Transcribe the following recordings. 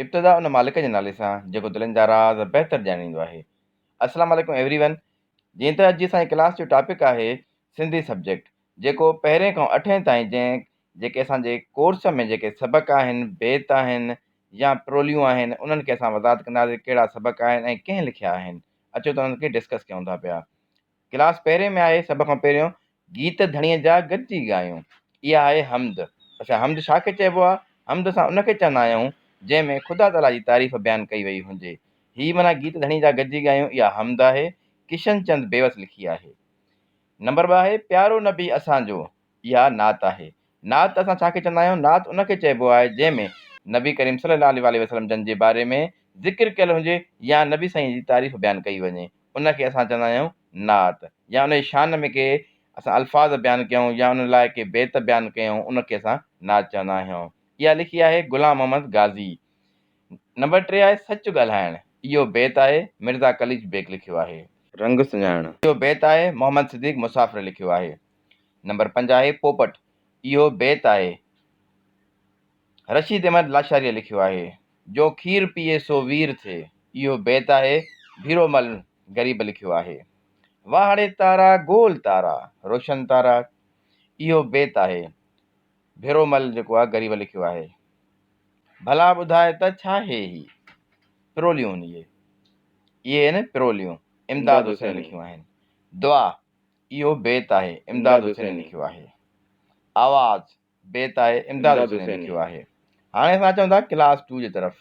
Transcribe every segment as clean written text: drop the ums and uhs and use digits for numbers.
ابتدا ان مالڪ جي نالي سان جيڪو دلين جا راز بهتر ڄاڻيندو آهي. السلام عليڪم ايوري ون جيئن ته اڄ جي اسان جي ڪلاس جو ٽاپڪ آهي سنڌي سبجيڪٽ جيڪو پهرين کان اٺين تائين جنهن جيڪي اسان جي ڪورس ۾ جيڪي سبق آهن بيت آهن يا پروليون آهن انهن کي اسان وضاحت ڪنداسين ڪهڙا سبق آهن ۽ ڪنهن لکيا آهن اچو ته انهن کي ڊسڪس ڪيون ٿا پيا ڪلاس پهرين ۾ آهي سڀ کان پهريون گيت ڌڻيء جا گڏجي ڳايون. اها آهي حمد. اڇا حمد ڇا کي چئبو آهي؟ حمد اسان ان کي چوندا آهيون جنهن ۾ خدا تعاليٰ جي تعريف بيان ڪئي وئي هجي. هي معنيٰ گيت ڌڻي جا گڏجي ڳايون اها حمد آهي. ڪشن چند بيوس لکي آهي. نمبر 2 آهي پيارو نبي اسان جو. اها نعت آهي. نعت اسان ڇا کي چوندا آهيون؟ نعت ان کي چئبو آهي جنهن ۾ نبي ڪريم صلي الله عليه واٰله وسلم جن جي باري ۾ ذڪر ڪيل هجي يا نبي سائين جي تعريف بيان ڪئي وڃي ان کي اسان چوندا آهيون نعت يا ان جي شان ۾ ڪي اسان الفاظ بيان ڪيون يا ان لاء ڪي بيت بيان ڪيون ان کي اسان نعت چوندا آهيون. اها لکي آهي غلام محمد غازي. نمبر 3 آهي سچ ڳالهائڻ. اهو بيت آهي مرزا قليچ بيگ لکيو آهي. رنگ سڃاڻڻ. اهو بيت آهي محمد صديق مسافر لکيو آهي. نمبر 5 آهي پوپٽ. اهو بيت آهي رشيد احمد لاشاريء لکيو آهي. جو کير پيئي سو وير ٿئي. اهو بيت آهي ڀيرومل غريب لکيو آهي. واهڙي تارا گول تارا روشن تارا. اهو بيت آهي ڀيرومل جيڪو آهي غريب لکيو آهي. ڀلا ٻڌاء ته ڇاهي هي؟ پروليون اهي. اهي آهن پروليون. امداد حسين لکيون آهن. دعا. اهو بيت آهي امداد حسيني لکيو آهي. آواز، بيت آهي امداد حسيني لکيو آهي. هاڻي اسان اچون ٿا ڪلاس ٽو جي طرف.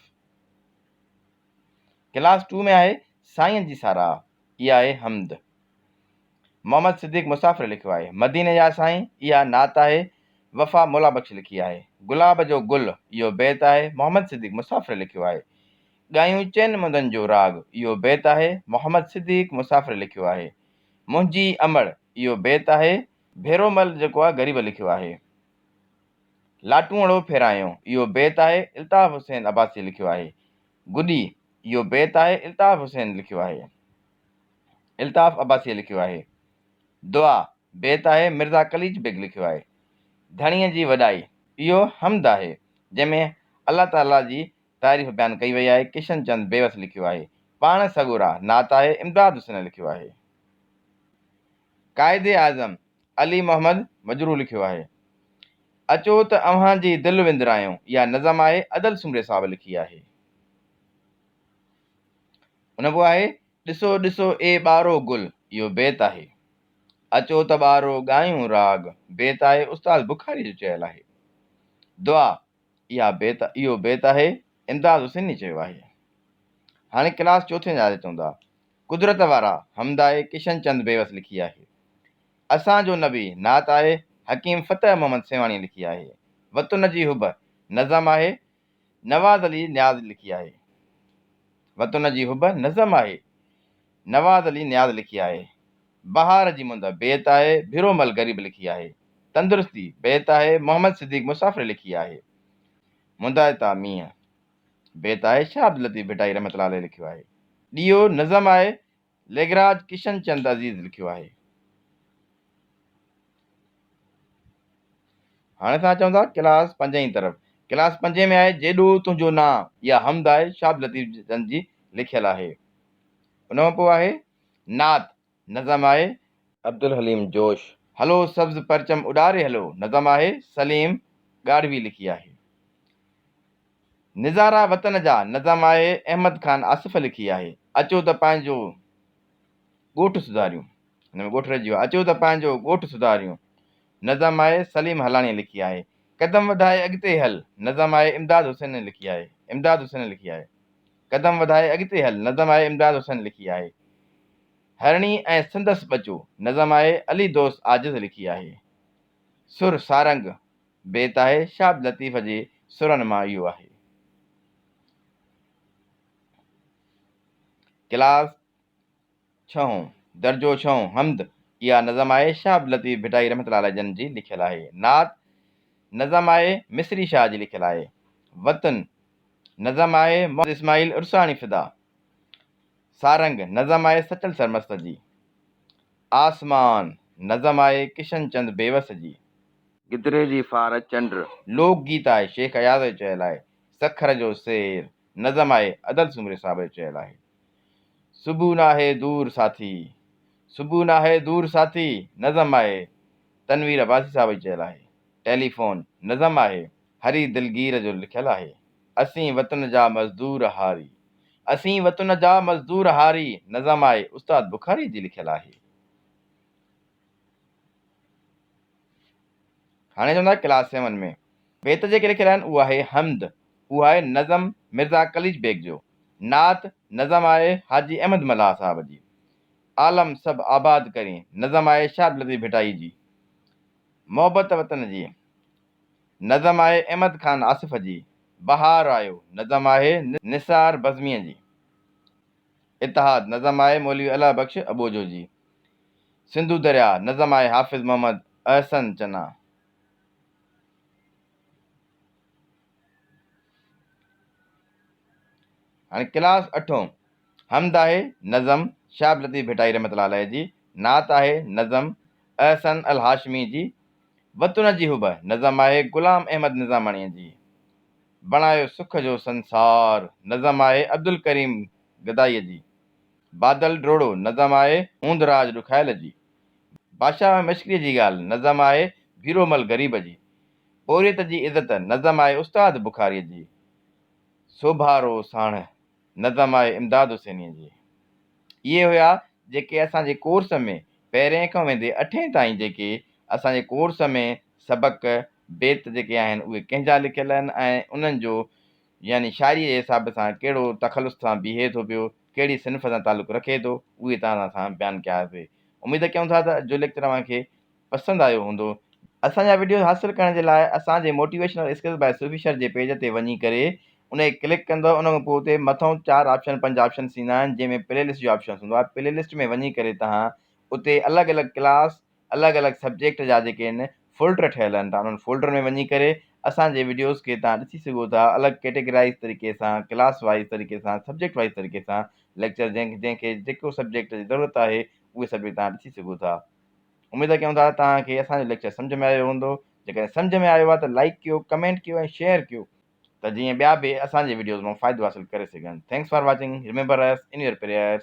ڪلاس ٽو ۾ آهي سائين جي ساراهه، اها آهي حمد. محمد صديق مسافر لکيو آهي. مديني جا سائين، اها نعت آهي وفا مولا بخش لکي آهي. گلاب جو گل، اهو بيت آهي محمد صديق مسافر لکيو آهي. ڳايون چئن مندن جو راڳ، اهو بيت آهي محمد صديق مسافر لکيو آهي. منهنجي امڙ، اهو بيت آهي. ڀيرومل جيڪو آهي غريب لکيو آهي. لاٽونئڙو ڦيرايون، اهو بيت آهي الطاف حسين عباسي لکيو آهي. گڏي، اهو بيت آهي الطاف حسين لکيو آهي. الطاف عباسيء لکيو آهي. دعا، بيت آهي مرزا قليچ بيگ لکيو آهي. ڌڻيء جي وڏائي، اهو حمد آهي، جنهن ۾ الله تعاليٰ جي تعريف بيان ڪئي وئي آهي، ڪشن چند بيوس لکيو آهي. پاڻ سڳورا، نعت آهي، امداد حسين لکيو آهي. قائد اعظم علي محمد مجروح لکيو آهي. اچو ته اوهان جي دل وندرايون، اها نظم آهي، ادل سومري صاحب لکي آهي. ان پوء آهي، ڏسو ڏسو اي ٻارو گل، اهو بيت آهي. اچو ته ٻارو ڳايون راڳ، بيت آهي، استاد بخاري جو چيل آهي. دعا، اها بيت اهو بيت آهي امداد حسيني چيو آهي. هاڻي ڪلاس چوٿين جا اچون ٿا. قدرت وارا حمد آهي ڪشن چند بيوس لکي آهي. اسان جو نبي نعت آهي حڪيم فتح محمد سيوهاڻي لکي آهي. وطن جي حب نظم آهي نواز علي نياز لکي آهي. وطن جي حب نظم آهي نواز علي نياز لکي آهي. بهار جي مند، بيت آهي، ڀيرومل غريب لکي آهي. تندرستي، بيت آهي، محمد صديق مسافر لکي آهي. مندائتا مينهن، بيت آهي، شاهه عبداللطيف ڀٽائي رحمة الله عليه لکيو آهي. ڏيئو، نظم آهي، ليگراج ڪشن چند عزيز لکيو آهي. هاڻي اسان اچون ٿا ڪلاس پنجين طرف. ڪلاس پنجين ۾ آهي جيڏو تنهنجو نانء، اها حمد آهي، شاهه عبداللطيف جن جي لکيل آهي. ان کان پوء آهي نعت، نظم آهي. عبدالحليم جوش، هلو سبز پرچم اڏاري هلو، نظم آهي، سليم ڳاڙهوي لکي آهي. نظارا وطن جا، نظم آهي، احمد خان آصف لکي آهي. اچو ته پنهنجو ڳوٺ سڌاريون، هن ۾ ڳوٺ رهجي ويو آهي، اچو ته پنهنجو ڳوٺ سڌاريون، نظم آهي، سليم هلاڻي لکي آهي. قدم وڌائي اڳتي هل، نظم آهي، امداد حسين لکي آهي. امداد حسين لکي آهي. قدم وڌائي اڳتي هل، نظم آهي، امداد حسين لکي آهي. هرڻي ۽ سندس ٻچو، نظم آهي، علي دوست عاجز لکي آهي. سر سارنگ، بيت آهي، شاهه عبداللطيف جي سرن مان اهو آهي. ڪلاس ڇهون، درجو ڇهون، حمد، اها نظم آهي، شاهه عبداللطيف ڀٽائي رحمة الله عليه جن جي لکيل آهي. نعت، نظم آهي، مصري شاهه جي لکيل آهي. وطن، نظم آهي، محمد اسماعيل عرساڻي فدا. سارنگ، نظم آهي، سچل سرمست جي. آسمان، نظم آهي، ڪشن چند بيوس جي. گدري جي ڦار چنڊ، لوڪ گيت آهي، شيخ اياز جو چيل آهي. سکر جو سير. نظم آهي، ادل سومري صاحب جو چيل آهي. صبح ناهي دور ساٿي، صبح ناهي دور ساٿي، نظم آهي، تنوير عباسي صاحب جي چيل آهي. ٽيليفون، نظم آهي، هري دلگير جو لکيل آهي. اسين وطن جا مزدور هاري، اسين وطن جا مزدور هاري، نظم آهي، استاد بخاري جي لکيل آهي. هاڻي چوندا ڪلاس سيون ۾ بيت جيڪي لکيل آهن اهو آهي حمد، اهو آهي نظم مرزا قليچ بيگ جو، نعت نظم آهي حاجي احمد ملاح صاحب جي، عالم سڀ آباد ڪرين نظم آهي شاهه عبداللطيف ڀٽائي جي، محبت وطن جي نظم آهي احمد خان آصف جي، بهار آيو نظم آهي نثار بزميء جي، اتحاد نظم آهي مولوي الله بخش اٻوجهو جي. سنڌو درياء، نظم آهي حافظ محمد احسن چنا. هاڻي ڪلاس اٺون، حمد آهي نظم شاهه عبداللطيف ڀٽائي رحمة الله عليه جي، نعت آهي نظم احسن الهاشمي جي، وطن جي حب نظم آهي غلام احمد نظاماڻيء جي، بڻايو سک جو سنسار نظم آهي عبدالڪريم گدائيء جي. بادل ڊوڙو، نظم آهي هوند راڄ ڏکايل جي. بادشاهه ۽ مشڪريء جي ڳالهه، نظم آهي ڀيرومل غريب جي. پورهيت جي عزت، نظم آهي استاد بخاريء جي. سوڀارو ساڻهه، نظم آهي امداد حسينيء جي. اهي هيا جيڪي اسان جي ڪورس ۾ پهرئين کان ويندي اٺين تائين جيڪي اسان جي ڪورس ۾ سبق، بيت جيڪي آهن اهي ڪنهن جا لکيل آهن ۽ انهن جو يعني شاعريء جي حساب سان ڪهڙو تخلص سان بيهي ٿو پيو، ڪهڙي صنف سان تعلق رکي ٿو، اهي توهان سان بيان ڪياسي. اميد ڪيون ٿا ته اڄ جو ليڪچر اوهان کي پسند آيو هوندو. اسان جا وڊيوز حاصل ڪرڻ جي لاء اسان جي موٽيويشنل اسڪلز باء صوفي شر جي پيج تي وڃي ڪري ان کي ڪلڪ ڪندو ان کان پوء اتي مٿئون چار آپشن پنج آپشنس ايندا آهن جنهن ۾ پلي لسٽ جو آپشنس هوندو آهي پلي لسٽ ۾ وڃي ڪري توهان اتي الڳ الڳ ڪلاس الڳ الڳ سبجيڪٽ جا جيڪي آهن فولڊر ٺهيل آهن تان انهن فولڊر ۾ وڃي ڪري اسان جي وڊيوز کي تان ڏسي سگهو ٿا الڳ ڪيٽيگرائز طريقي سان ڪلاس وائز طريقي سان سبجيڪٽ وائز طريقي سان ليڪچر جنهن جنهن کي جيڪو سبجيڪٽ جي ضرورت آهي اهي سبجيڪٽ تان ڏسي سگهو ٿا اميد ڪيون ٿا توهان کي اسان جو ليڪچر سمجھ ۾ آيو هوندو جيڪڏهن سمجھ ۾ آيو آهي ته لائڪ ڪيو ڪمينٽ ڪيو ۽ شيئر ڪيو ته جيئن ٻيا به اسان جي وڊيوز مان فائدو حاصل ڪري سگهن thanks for watching remember us in your prayers.